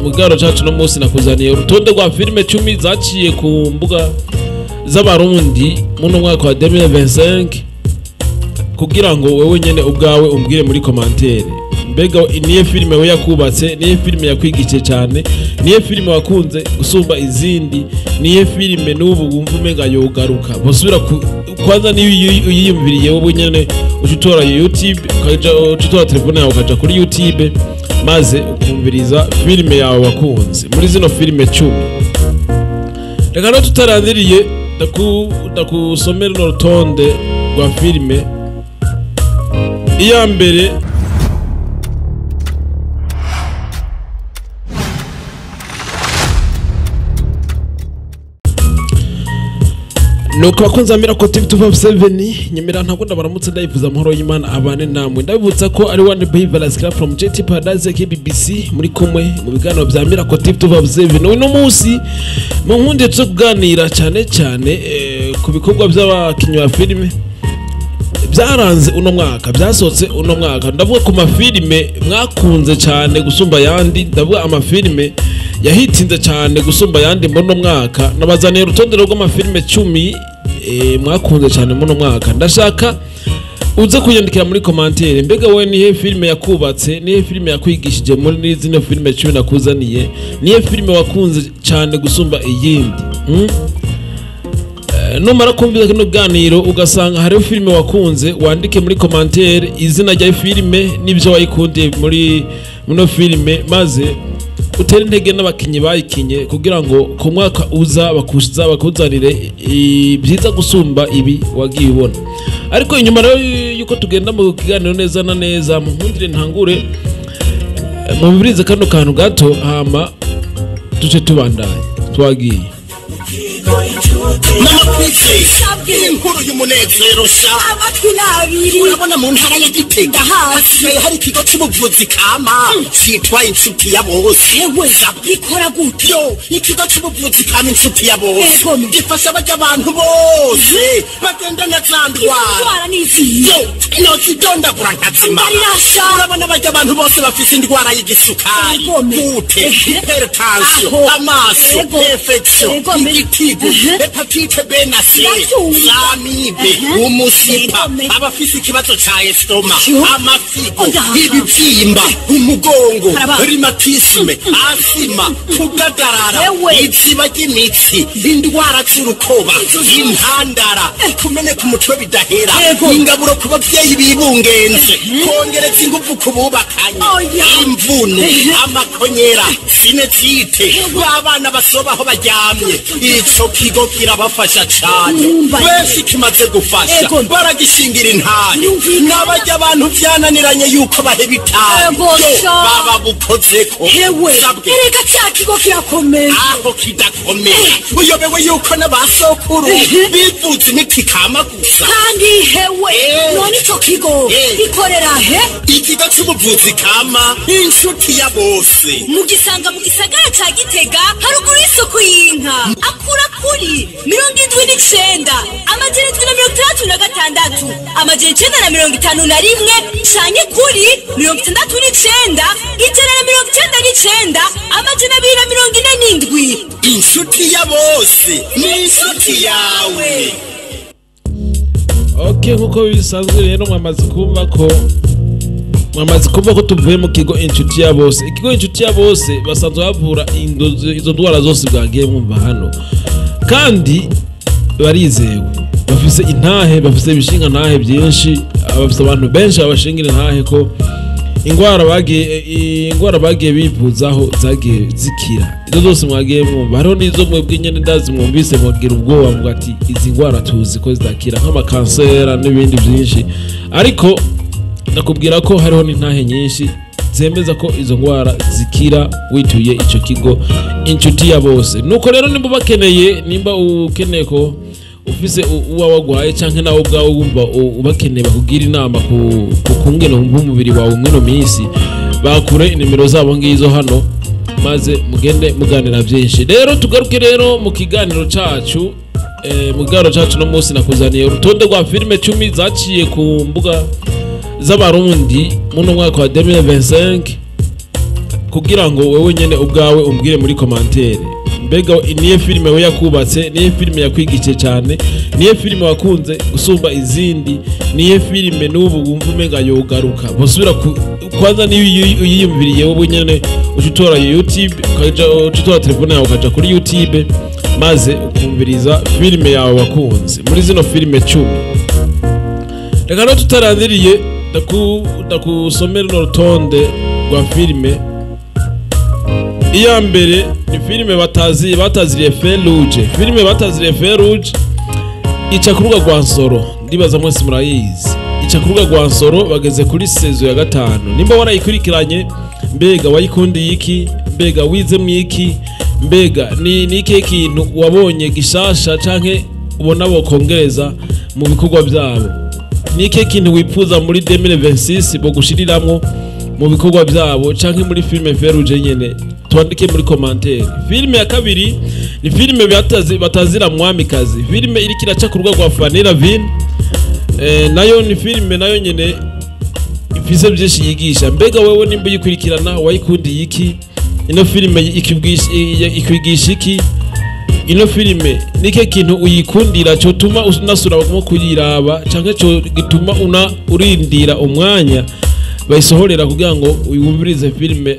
Mu kiganiro cacu no munsi nakuzaniye urutonde rwa filime 10 zaciye ku mbuga z'Abarundi muno mwaka wa 2025, kugira ngo wewe nyene ubwawe umbwire muri commentaire: mbega niye filime we yakubatse? Niye filime yakwigishije cyane? Niye filime wakunze gusumba izindi? Niye filime n'ubu wumva umenga yogaruka busubira kwanza? Niyo uyiyumviriye wowe nyene, uca utora YouTube, ukaja uca utora telefone yawe, ukaja kuri YouTube, maze ukumviriza filime yawe wakunze muri zino filime 10. Reka rero tutarandiriye, ndakusomera runo rutonde rwa filime. Iya mbere nuko, abakunzi ba Miracle TV 257, nyemera ntabwo ndabaramutse, ndayifuza amahoro y'Imana abane namwe. Ndabibutsa ko ari One Bay Velasquez from JT Paradise KBBC muri kumwe mu biganiro bya Miracle TV 257. Uno munsi mu nkundi tuzo kuganira cyane cyane ku bikorwa by'abakinnyi ba filime byaranze uno mwaka, byasohotse uno mwaka. Ndavuga ku mafilime mwakunze cyane gusumba ayandi, ndavuga amafilime yahitinze cyane gusumba ayandi muri uno mwaka. Nabazaniye urutonde rw'amafilime 10 mwakunze cyane muri uno mwaka. Ndashaka uze kunyandikira muri commentaire: mbega wowe nihe filime yakubatse? Nihe filime yakwigishije muri zino filime 10 nakuzaniye? Nihe filime wakunze cyane gusumba iyindi? Numara kumvira kino kiganiro ugasanga hariho filime wakunze, wandike muri commentaire izina rya filime n'ibyo wayikundiye muri muno filime, maze utere intege n'abakinyi bayikinye kugira ngo ku mwaka uza bakuza bakuzanire ibyiza gusumba ibi wagiye ubona. Ariko inyuma rero yuko tugenda mu kiganiro neza na neza, munkundire ntangure mumvirize kano kantu gato, hama duce tubandanye. Twagiye. Mama Princess, inkuru y'umunezero sha! Amatwi n'abiri. Urabona mu ntara ya Gitega Ndahazi. hasigaye hari ikigo c'ubuvuzi kama citwa Inshuti ya Bose. Ewe, gikora gute? Yo, ikigo c'ubuvuzi kama Inshuti ya Bose Ego. gifasha barya abantu bose bagendana za ndwara. Indwara n'izihe? Yo, nozidondagura nkazimara. Mbarirasha. Urabona barya abantu bose bafise indwara y'igisukari, Ego. goutte, hypertension, Aho. amaso, Ego. infection, Ego. igitigu, hépatite B na C, Ndabyumva. amibe, umusipa, Ego. abafise ikibazo ca estomac, Yo. amafigo, Oya. ibibyimba, umugongo, Haraba. rhumatisme, asima, kudadarara, Ewe. iziba ry'imitsi, indwara z'urukoba, intandara, kumeneka umutwe bidahera, Ego. ingaburo ku bavyeyi bibungenze, kongereza inguvu ku bubakanye, Oya. imvune, amakonyera, sinusite, b'abana basoba aho baryamye. Ico kigo kirabafasha cane. Numva. Benshi kimaze gufasha Ego. baragishingira intahe. Yumvikana. N'abarya abantu vyananiranye yuko baheba itabi, Ego, yo, sha. baba bukozeko. Hewe, Sabwe. erega cya kigo kirakomeye. Aho kidakomeye, uyobewe yuko n'abasokuru bivuza imiti kama gusa? Kandi hewe, none ico kigo gikorera he? Ikigo c'ubuvuzi kama Inshuti ya Bose Mugisanga mu gisagara ca Gitega, haruguru y'isoko y'inka. Akura kuri 79 766 951 canke kuri 69 199 247. Inshuti ya Bose ni inshuti yawe. Ok, nkuko bisanzwe rero, mwamaze kumva ko tuvuye mu kigo Inshuti ya Bose. Ikigo Inshuti ya Bose basanzwe bavura izo ndwara zose bwagiye mwumva hano, kandi barizewe, bafise intahe, bafise ibishinga ntahe byinshi, bafise abantu benshi babashingira intahe ko ingwara bagiye bivuzaho zagiye zikira. Izo zose mwagiye mwumva, hariho n'izo mwebwe nyene ndazi mwumvise mugira ubwoba, muvuga ati izi ngwara tuzi ko zidakira, nk'amakansera n'ibindi byinshi. Ariko ndakubwira ko hariho n'intahe nyinshi zemeza ko izo ngwara zikira wituye ico kigo Inshuti ya Bose. Nuko rero nimba bakeneye, nimba ukeneye ko ufise uwa wagwaye canke nawe ubwawe wumva ubakeneye bakugira inama ku kungene wumva umubiri wawe mwino minsi, bakure inimero zabo ngizo hano, maze mugende muganira byinshi. Rero tugaruke rero mu kiganiro cacu. Mu kiganiro cacu no munsi nakuzaniye urutonde rwa filime 10 zaciye ku mbuga z'Abarundi muno mwaka wa 2025. Kugira ngo wewe nyene ubwawe umbwire muri commentaire, mbega niye filime we yakubatse, niye filime yakwigishije cyane, niye filime wakunze gusumba izindi, niye filime n'ubu wumva umenga yogaruka busubira kwanza? Niyo uyiyumviriye wowe nyene, uca utora YouTube, ukaja uca utora telefone yawe, ukaja kuri YouTube, maze ukumviriza filime yawe wakunze muri zino filime 10. Reka rero tutarandiriye, ndakusomera runo rutonde rwa filime. Iya mbere ni filime bataziriye Feruje. Filime bataziriye Feruje ica ku rubuga rwa Nsoro, ndibaza mwese murayizi. Ica ku rubuga rwa Nsoro, bageze kuri saison ya 5. Nimba warayikurikiranye, mbega wayikundiye iki? Mbega wizemwo iki? Mbega ni ikihe kintu wabonye gishasha canke ubona bokongereza mu bikorwa byabo? Ni ikihe kintu wifuza muri 2026 bogushiriramwo mu bikorwa byabo canke muri filime Feruje nyene? Twandike muri commentaire. Filime ya kabiri ni filime batazira Mwamikazi, filime iriko iraca ku rubuga rwa Fanny Lavine. Nayo ni filime nayo nyene ifise byinshi yigisha. Mbega wewe nimba uyikurikirana, wayikundiye iki? Ino filime ikwigisha iki? Ino filime nike kintu uyikundira cyotuma unasura nko kuyiraba, canke cyo gituma una urindira umwanya bayisohorera kugira ngo uyumvirize filime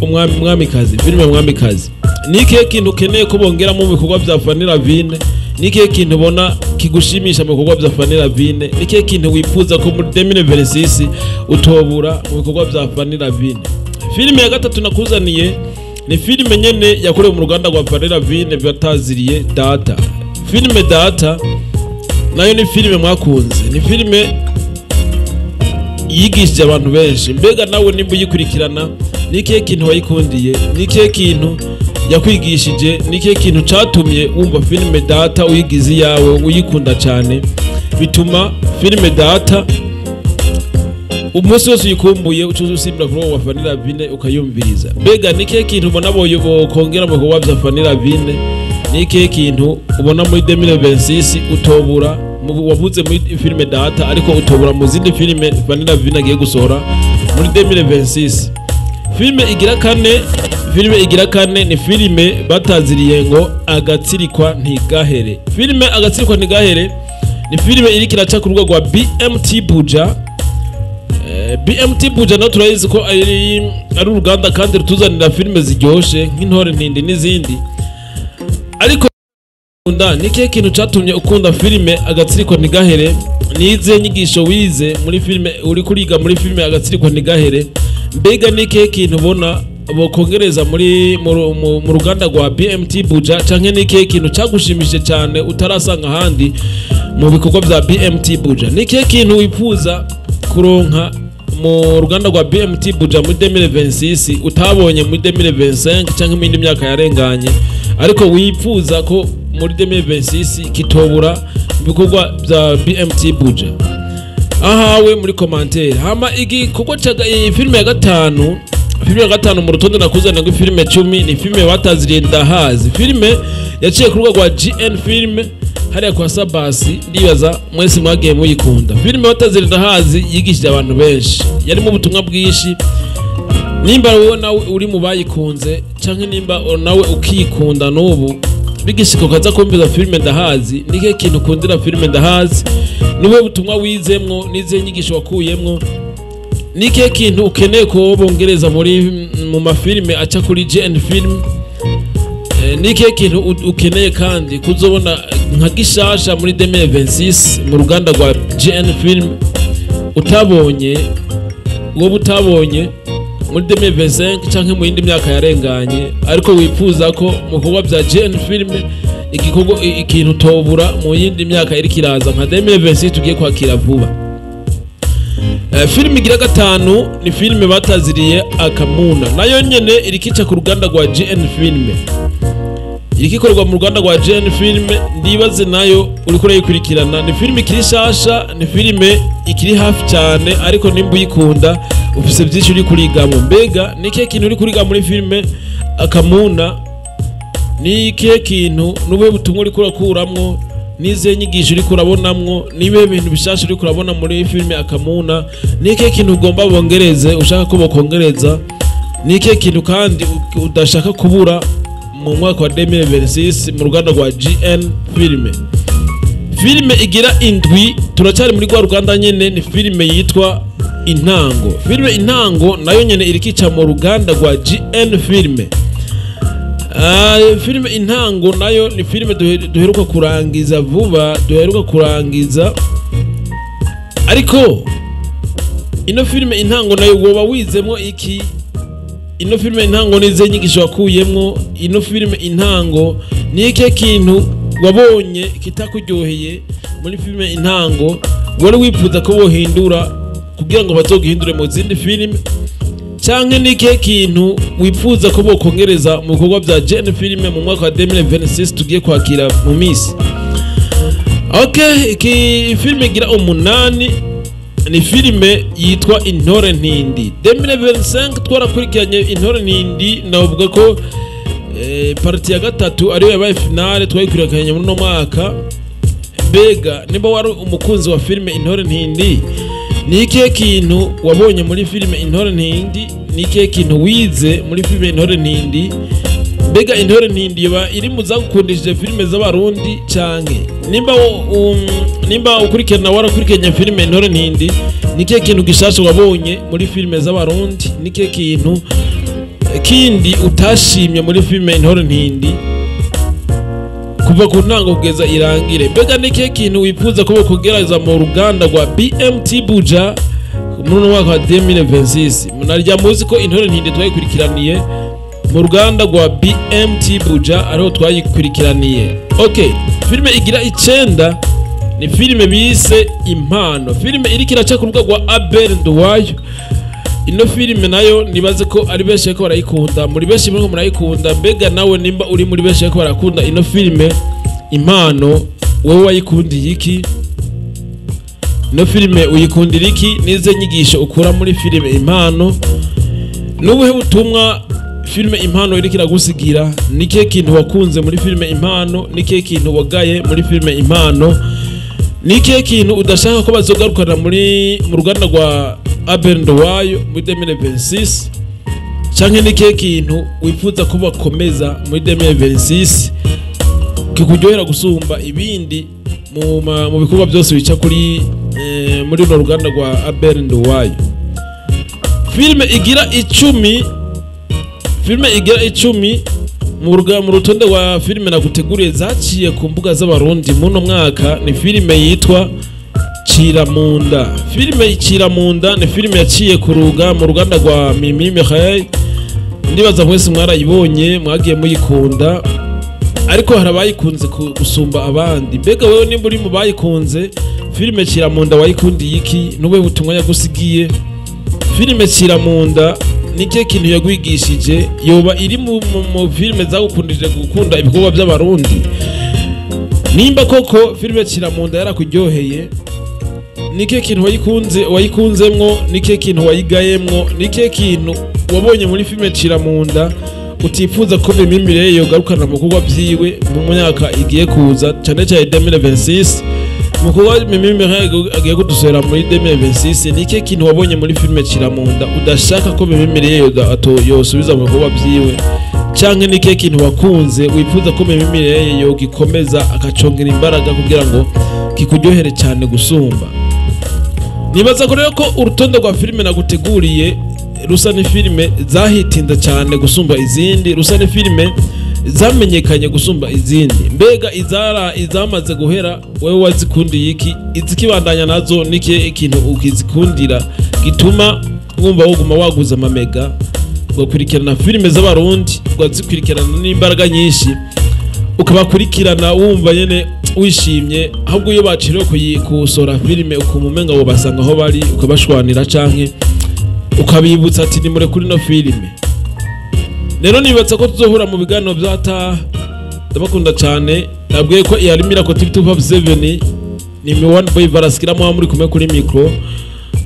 Umwami Mwamikazi? Filime Mwamikazi, n'ikihe kintu ukeneye ko bongeramo mu bikorwa bya Fanny Lavine? N'ikihe kintu ubona kigushimisha mu bikorwa bya Fanny Lavine? N'ikihe kintu wifuza ko muri 2026 utobura mu bikorwa bya Fanny Lavine? Filime ya gatatu nakuzaniye ni filime nyene yakorewe mu ruganda rwa Fanny Lavine, bataziriye Data. Filime Data nayo ni filime mwakunze, ni filime yigishije abantu benshi. Mbega nawe nimba uyikurikirana, ni ikihe kintu wayikundiye? Ni ikihe kintu yakwigishije? Ni ikihe kintu catumye wumva filime Data uyigize iyawe, uyikunda cyane, bituma filime Data umunsi wose uyikumbuye uca usimbira kuri uwo wa Fanny Lavine ukayumviriza? Mbega ni ikihe kintu ubona bokongera mu bikorwa bya Fanny Lavine? Ni ikihe kintu ubona muri 2026 utobura, wabuze muri filime Data ariko utobura mu zindi filime Fanny Lavine agiye gusohora muri 2026? Filime igira kane ni filime bataziriye ngo Agatsirikwa Ntigahere. Filime Agatsirikwa Ntigahere ni filime iriko iraca ku rubuga rwa BMT Buja. BMT Buja nayo turayizi ko ari uruganda kandi rutuzanira filime ziryoshe nk'Intore Ntindi n'izindi. Ariko ukunda, ni ikihe kintu catumye ukunda filime Agatsirikwa Ntigahere? Ni izihe nyigisho wize muri filime, uri kuriga muri filime Agatsirikwa Ntigahere? Mbega ni ikihe kintu ubona bokongereza muri mu ruganda rwa BMT Buja, canke ni ikihe kintu cagushimishije cyane utarasanga ahandi mu bikorwa bya BMT Buja? Ni ikihe kintu wifuza kuronka mu ruganda rwa BMT Buja muri 2026 utabonye muri 2025 canke mu yindi myaka yarenganye, ariko wifuza ko muri 2026 kitobura mu bikorwa bya BMT Buja? Ahawe muri commentaire. Hama igikorwa ca iyi filime ya gatanu mu rutonde nakuzanira ngo filime 10 ni filime bataziriye Ndahazi. Filime yaciye ku rubuga rwa GN Film hariya kwa Sabasi, ndibaza mwese mwagiye muyikunda. Filime bataziriye Ndahazi yigishije abantu benshi, yarimo ubutumwa bwinshi. Nimba wowe nawe uri mu bayikunze, canke nimba nawe ukikunda n'ubu bigishika ukaza kumviza filime Ndahazi, ni ikihe kintu ukundira filime Ndahazi? Niwe butumwa wizemwo? N'izihe nyigisho wakuyemwo? Ni ikihe kintu ukeneye ko bongereza mu mafilime aca kuri GN Film? Ni ikihe kintu ukeneye kandi kuzobona nka gishasha muri 2026 mu ruganda rwa GN Film utabonye, wowe utabonye muri 2025 canke mu yindi myaka yarenganye, ariko wifuza ko mu bikorwa bya GN Film igikorwa ikintu tobura mu yindi myaka iriko iraza nka 2026 tugiye kwakira vuba? Filime igira gatanu ni filime bataziriye Akamuna. Nayo nyene irikica ku ruganda rwa GN Film, iriko ikorerwa mu ruganda rwa GN Film. Ndibaze nayo uriko urayikurikirana. Ni filime ikiri shasha, ni filime ikiri hafi cyane, ariko nimba uyikunda ufise byinshi uri kurigamo. Mbega ni ikihe kintu uri kuriga muri filime Akamuna? Ni ikihe kintu, n'ubuhe butumwa uriko urakuramwo? N'izihe nyigisho uriko urabonamwo? Nibihe bintu bishasha uriko urabona muri filime Akamuna? Ni ikihe kintu ugomba bongereze, ushaka ko bokongereza Ni ikihe kintu kandi udashaka kubura mu mwaka wa 2026 mu ruganda rwa GN Filime? Filime igira 7, turacyari muri rwa ruganda nyene, ni filime yitwa Intango. Filime Intango nayo nyene irikica mu ruganda rwa GN Filime. Filime Intango nayo ni filime duheruka kurangiza vuba, duheruka kurangiza. Ariko ino filime Intango nayo woba wizemwo iki? Ino filime Intango nize nyigisho wakuyemwo? Ino filime Intango ni ikihe kintu wabonye kitakuryoheye muri filime Intango wari wifuza ko bohindura kugira ngo bazogihindure mu zindi filime? Canke ni ikihe kintu wifuza ko bokongereza mu bikorwa bya GN Filime mu mwaka wa 2026 tugiye kwakira mu misi? Okay, iki filime igira 8 ni filime yitwa Intore Ntindi. 2025 twarakurikiranye Intore Ntindi, navuga ko partie ya 3 ariyo yabaye finale twayikurikiranye muri no mwaka. Mbega nimba wari umukunzi wa filime Intore Ntindi, ni ikihe kintu wabonye muri filime Intore Ntindi? Ni ikihe kintu wize muri filime Intore Ntindi? Mbega Intore Ntindi yoba iri mu zagukundishije filime z'Abarundi? Canke nimba ukurikirana, warakurikiranye filime Intore Ntindi, ni ikihe kintu gishasha wabonye muri filime z'Abarundi? Ni ikihe kintu kindi utashimye muri filime Intore Ntindi kuva ku ntango kugeza irangire? Mbega ni ikihe kintu wifuza ko bokongereza mu ruganda rwa BMT Buja muri uno mwaka wa 2026? Munarya muzi ko Intore Ntindi twayikurikiraniye mu ruganda rwa BMT Buja, ariho twayikurikiraniye. Okay, filime igira 9 ni filime bise Impano, filime iriko iraca ku rubuga rwa Abel Nduwayo. Ino filime nayo nibaze ko ari benshi ko barayikunda, muri benshi muriko murayikunda. Mbega nawe nimba uri muri benshi ko barakunda ino filime Impano, wewe wayikundiye iki? Ino filime uyikundira iki? Nize nyigisho ukura muri filime Impano? Nubuhe butumwa filime Impano iriko iragusigira? Ni ikihe kintu wakunze muri filime Impano? Ni ikihe kintu wagaye muri filime Impano? Ni ikihe kintu udashaka ko bazogarukana muri mu ruganda rwa Abel Nduwayo muri 2026? Canke ni ikihe kintu wifuza ko bakomeza muri 2026 kikuryohera gusumba ibindi mu bikorwa byose bica kuri muri runo ruganda rwa Abel Nduwayo? Filime igira 10, filime igira 10 mu rutonde rwa filime naguteguriye zaciye ku mbuga z'Abarundi muno mwaka ni filime yitwa Ciramunda. Filime Ciramunda ni filime yaciye kuruga mu ruganda rwa Mimi Mireille. Ndibaza mwese mwarayibonye, mwagiye muyikunda, ariko hari abayikunze gusumba abandi. Mbega wewe nimba uri mu bayikunze filime Ciramunda, wayikundiye iki? N'ubuhe butumwa yagusigiye? Filime Ciramunda ni ikihe kintu yagwigishije? Yoba iri mu filime zagukundije gukunda ibikorwa by'Abarundi? Nimba koko filime Ciramunda yarakuryoheye, ni ikihe kintu wayikunze wayikunzemwo? Ni ikihe kintu wayigayemwo? Ni ikihe kintu wabonye muri filime Ciramunda utifuza ko Mimi Mireille yogarukana mu bikorwa vyiwe mu myaka igiye kuza, cane cane 2026, mu kuba Mimi Mireille agiye kudusohora muri 2026? Ni ikihe kintu wabonye muri filime Ciramunda udashaka ko Mimi Mireille yosubiza mu bikorwa vyiwe? Canke ni ikihe kintu wakunze wifuza ko Mimi Mireille yogikomeza akacongera imbaraga kugira ngo kikuryohere cyane gusumba? Nibaza ko rero ko urutonde rwa filime naguteguriye rusa ni filime zahitinda cyane gusumba izindi, rusa ni filime zamenyekanye gusumba izindi. Mbega izara izamaze guhera wewe wazikundiye iki? Izikibandanya nazo niki ikintu ukizikundira gituma wumva woguma waguza amamega ugakurikirana filime z'Abarundi, ukazikurikirana n'imbaraga nyinshi, ukabakurikirana wumva nyene wishimye, ahubwo iyo baciriwe kusohora filime ukumva umenga wobasanga aho bari ukabashwanira canke ukabibutsa ati nimure kuri no filime? Rero nibatsa ko tuzohura mu biganiro byata. Ndabakunda cyane. Nabwiye ko yari Miracle TV 257, ni mi one boy Varaskira mwa muri kumwe kuri micro.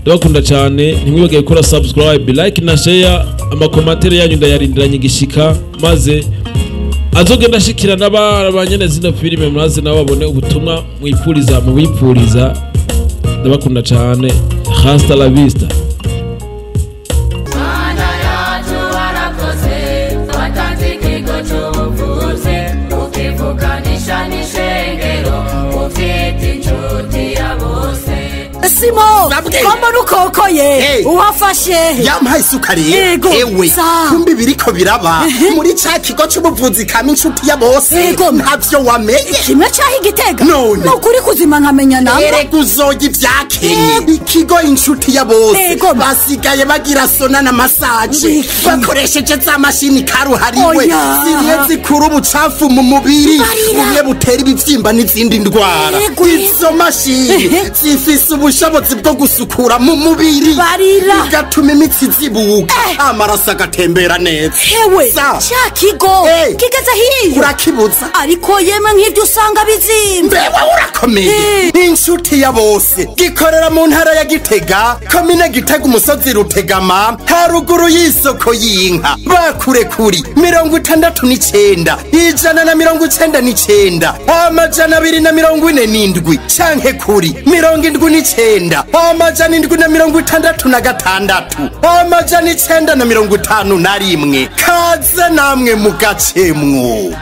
Ndabakunda cyane, ntimwibagire gukora subscribe, like na share. Amakomantere yanyu ndayarindiranye igishika, maze azogenda ashikira n'abanyene zino filime, murazi nabo babone ubutumwa mwipfuriza mubipfuriza. Ndabakunda cyane, hasta la vista. Mana yacu. Simo, Sabwe. ko mbona ukokoye? Hey. Uhafashe? Yampaye isuka rero. Yego. Ewe, Sa. kumbi biriko biraba muri ca kigo c'ubuvuzi kama inshuti ya bose. Yego. Ntavyo wamenye? Kimwe caho igitega. None. Nukuri kuzima nkamenya namba. Erega uzoga ivyakenye. Yego. Ikigo inshuti ya bose Yego. basigaye bagira sauna na massage Wiki. bakoresheje za mashini karuhariwe Oya. zimwe zikura ubucafu mu mubiri, Barira. bumwe butera ibivyimba n'izindi ndwara. Yego. Izo mashini Ehe. zifise ubushobozi bwo gusukura mu mubiri, Barira. bigatuma imitsi izibuka, Eh. amaraso agatembera neza. Hewe, Sa. ca kigo Hey. kigeze hiyo? Urakibuza. Ariko yemwe, nk'ivyo usanga bizimvye. Mbewe, urakomeye. Inshuti ya bose gikorera mu ntara ya Gitega, komine Gitega, umusozi Rutegama, haruguru y'isoko y'inka. Bakure kuri 69 199 247 canke kuri 79 766 951. Kaze namwe mugacemwo.